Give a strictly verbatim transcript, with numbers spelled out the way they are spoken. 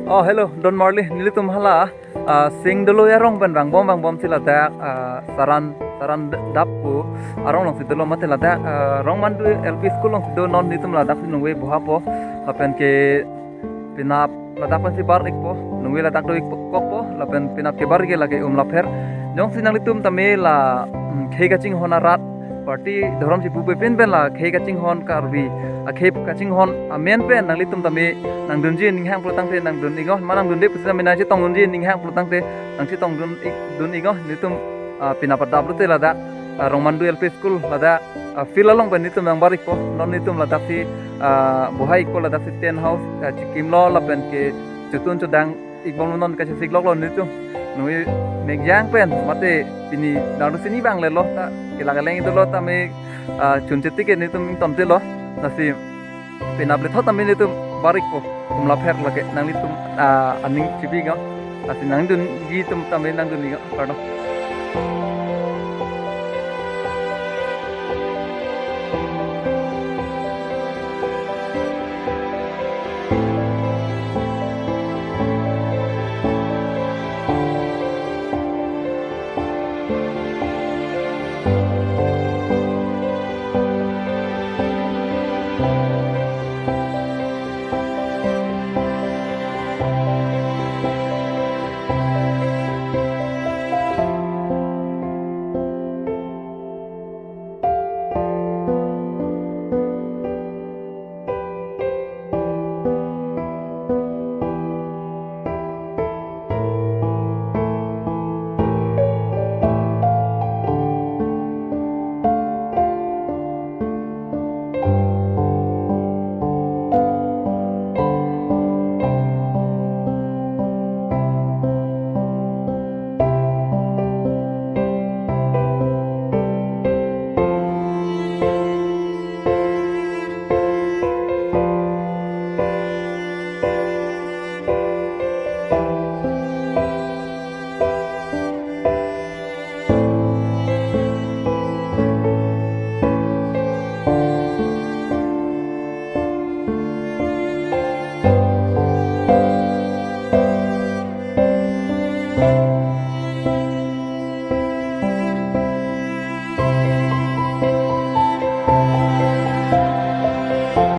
Oh, hello, don marli, nelitum hala, ah, Singdoloi arong pen vangbom vangbom si ladak, ah, Saran, Saran d-, dap pu arong alongsi dolo mate ladak, ah, Rongmandu L P School alongsi do, non nelitum ladak si nungve bohapo, lapen ke penap ladak pensi bar-ikpo, nungve ladak do-ik kokpo, lapen penap kebar-ik ke lake Umlapher. Jongsi nanglitum tame la, mm, khei kachinghon arat, party dhorom si pupe pen pen la khei kachinghon Karbi akhei kachinghon amen pen nanglitum tame nangdunji ninghang pulotangte nangdun-iknon, ma nangdunde pusi tame nangchetongdunji ninghang pulotangte nangchetongdun-ik, dun-iknon, nelitum, ah, penap adap lote ladak, ah, Rongmandu L P School ladak, ah, field along pen nelitum nangbar-ikpo, non nelitum ladak si, ah, bohai-ikpo, ladak si tent house, ah, chikimlo lapen ke chotun chodang-ikbomlo, non kachesik loklo nelitum. Nungve mekjang pen mate pini nangdo sini bang lelo ta kelak keleng dolo tame, ah, chun chiti ke nelitum ingtontelo, lasi penap lethot tame nelitum bar-ikpo Umlapher lake nanglitum, ah, aning chipi-iknon, lasi nangdunji atum tame nangdun-iknon, kardom.